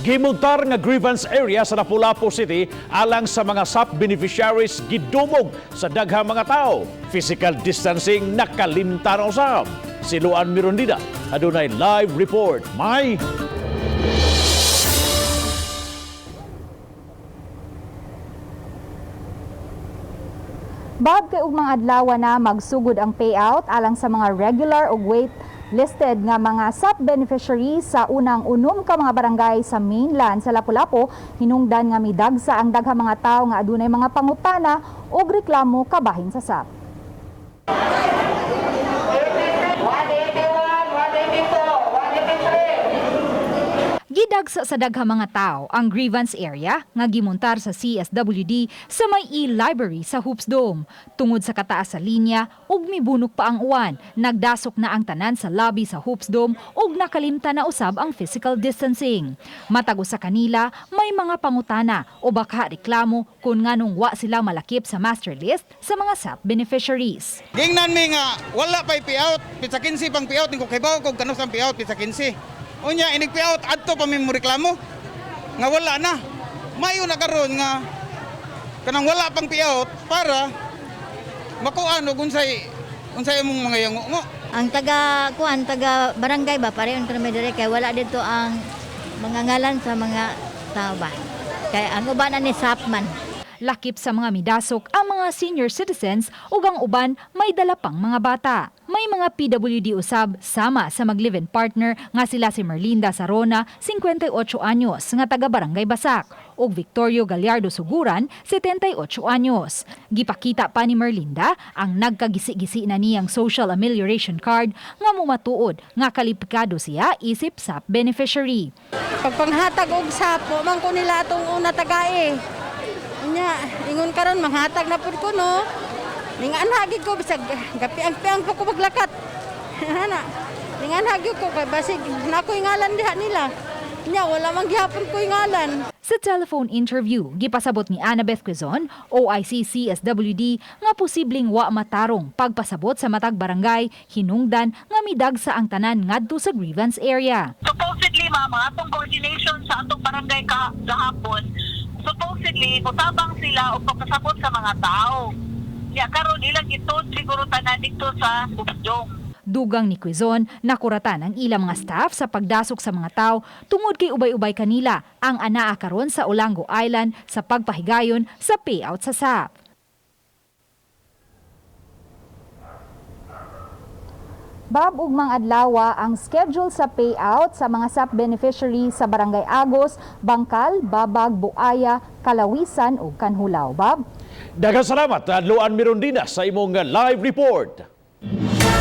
Gimuntar nga grievance area sa Lapu-Lapu City alang sa mga SAP beneficiaries gidumog sa daghang mga tao. Physical distancing nakalimtan usab. Si Luan Mirondida adunay live report. May Bob, kay ugmang adlaw na magsugod ang payout alang sa mga regular ug wait listed nga mga SAP beneficiaries sa unang 6 ka mga barangay sa mainland sa Lapu-Lapu, hinungdan nga midagsa ang daghang mga tawo nga adunay mga pangutana ug reklamo kabahin sa SAP. Gidagsa sa daghang mga tao ang grievance area nga gimontar sa CSWD sa may e-library sa Hoops Dome. Tungod sa kataas sa linya ug mibunok pa ang uwan, nagdasok na ang tanan sa lobby sa Hoops Dome ug nakalimtan na usab ang physical distancing. Matag usa kanila may mga pangutana o baka reklamo kung nganong wa sila malakip sa master list sa mga SAP beneficiaries. Gingnan mi nga wala pa'y payout, pitsa 15 pang payout, ning ko kibaw kog kanus ang payout pitsa 15. Unya inig payout adto pa mi mo reklamo nga wala na. Mayo na karon nga kanang wala pang payout para makuan og unsay unsay imong mga yango. Ang taga kuan, taga barangay ba, pareho kami dire kay wala dito ang mga ngalan sa mga tao ba. Kay ang uban ani Sapman. Lakip sa mga midasok ang mga senior citizens ug ang uban may dala pang mga bata. May mga PWD usab sama sa mag-live-in partner nga sila si Merlinda Sarona, 58 anyos, nga taga Barangay Basak, ug Victorio Gallardo Suguran, 78 anyos. Gipakita pa ni Merlinda ang nagkagisi-gisi na niyang social amelioration card nga mumatuod nga kalipikado siya isip SAP beneficiary. Pagpanghatag og sapo man ko nila atong una tagae. Unya, ingon karon manghatag na pud ko, no. Ninganhagi ko bisag gapiang-piang pa ko maglakat. Ana. Ninganhagi ko kay basig nakoy ngalan diha nila. Nya wala man gihapon ko'y ngalan. Sa telephone interview, gipasabot ni Annabeth Quezon, OIC CSWD, nga posibleng wa matarong pagpasabot sa matag barangay, hinungdan nga midagsa ang tanan ngadto sa grievance area. Supposedly, ma'am, ang atong coordination sa atong barangay gahapon, supposedly mutabang sila og pagpasabot sa mga tao. Ya karon ilang ito siguro tanan dito sa Ubdong. Dugang ni Quezon, nakuratan ang ilang mga staff sa pagdasok sa mga tao tungod kay ubay-ubay kanila ang anaa karon sa Olango Island sa pagpahigayon sa payout sa SAP. Bob, ugmang adlawa ang schedule sa payout sa mga SAP beneficiary sa Barangay Agos, Bangkal, Babag, Buaya, Kalawisan ug Kanhulaw. Bob? Daghang salamat, Luan Mirondina, sa imong live report.